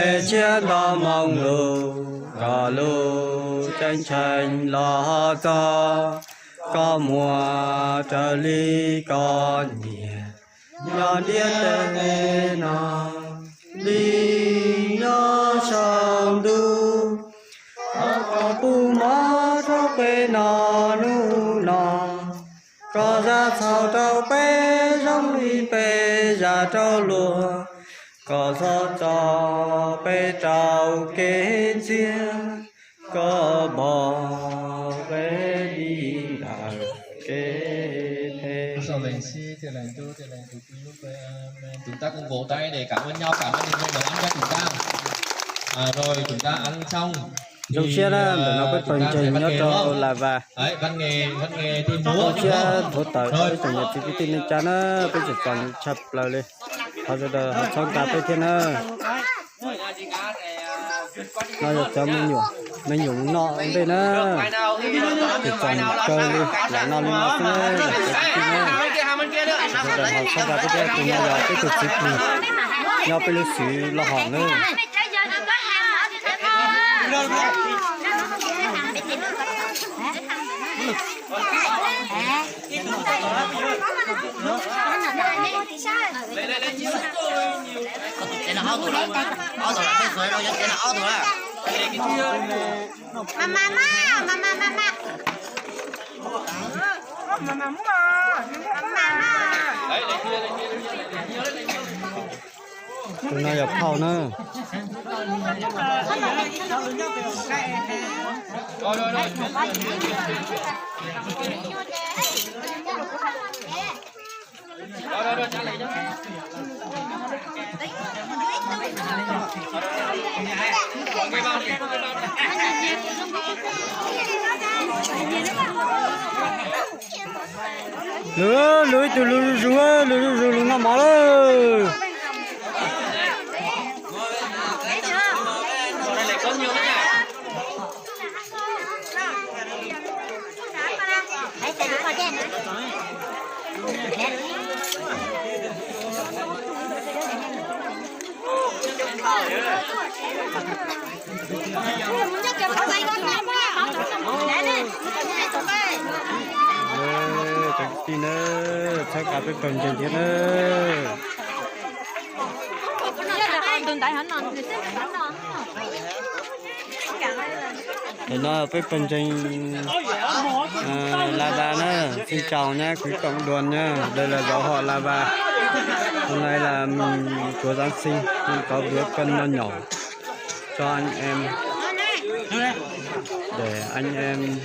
peb tshiab nto moo lug, koj lub ceeb tsheej los txog, koj muag raws li koj nyiam, nyob ntiaj teb no li nyob saum ntuj. Koj puv mov rau peb noj hnub no, koj zam txhaum rau peb zoo li peb zam rau luag, koj txhob tso peb rau kev ntxias, koj pab peb dim ntawm kev phem. Tus tab kuv nkaus tais de kam ua nyob kam ua nyob ua ib tab tus tab. Rồi chúng ta ăn xong. Zoo siab na, ntawm no peb pawg ntseeg nyob rau Las Vas. Zoo siab nthuav tawm rau ib tsoom niam txiv kwv tij neej tsa na, peb tseem txom nyem tshaj plaws li. Thov sawv daws ho txhawb nqa peb thiab na. No yog cov me nyuam, me nyuam noj ua ntej na, tseem txom nyem kawg li, lam noj li no xwb na, cov kwv tij na. Sawv daws ho txhawb nqa peb thiab, tus no yog peb tus txiv plig nyob peb lub xwm loj hom na. Tus no yog phauj na. Lwm, lwm ib tug lwm zuj zus, lwm zuj zus lwm noj mov lawm. Cov kwv tij na, txhawb nqa peb pawg ntseeg thiab na. Ntawm no peb pawg ntseeg Las Vas na, xin chào nhé, quý cộng đoàn nhé, đây là giáo họ Las Vas. Hôm nay là mình Chúa Giáng sinh, mình có bữa cơm nho nhỏ cho anh em, để anh em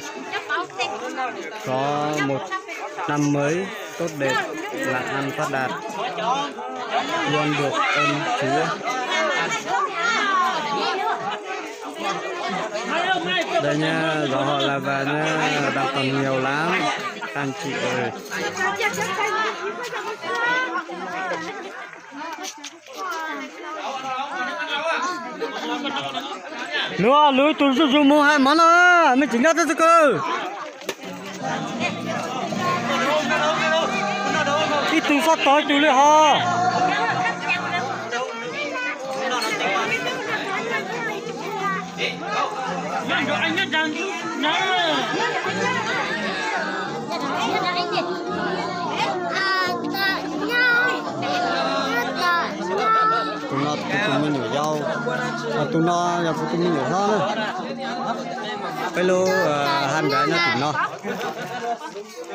có một năm mới tốt đẹp, làm ăn phát đạt, luôn được ơn Chúa. Đây nha, giáo họ Las Vas nha, đang còn nhiều lắm, các anh chị ơi. Lwm, lwm ib tug zuj zus mus hais mov no, mej tseem nyob txog txog kawg. Ib tug xob tog ib tug li hos. Tus no tus tus me nyuam yaus, tus no yog kuv tus me nyuam hlob na. Peb lub haj nrad nyob tim no.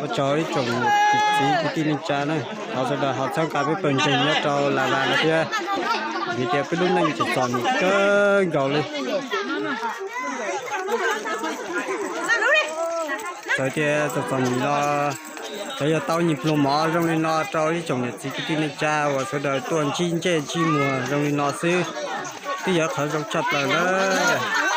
Ua tsaug ib tsoom niam txiv kwv tij neej tsa na, thov sawv daws ho txhawb nqa peb pawg ntseeg nyob rau Las Vas no thiab, vim tias peb lub neej tseem txom nyem kawg nkaus li. Txawm tias txom txom nyem los, txawm yog tau nyias pluag mov zoo li no rau ib tsoom niam txiv kwv tij neej tsa uas sawv daws tuaj ntsib ntsej ntsib muag zoo li no xwb, Twb yog qhov zoo tshaj plaws lawm.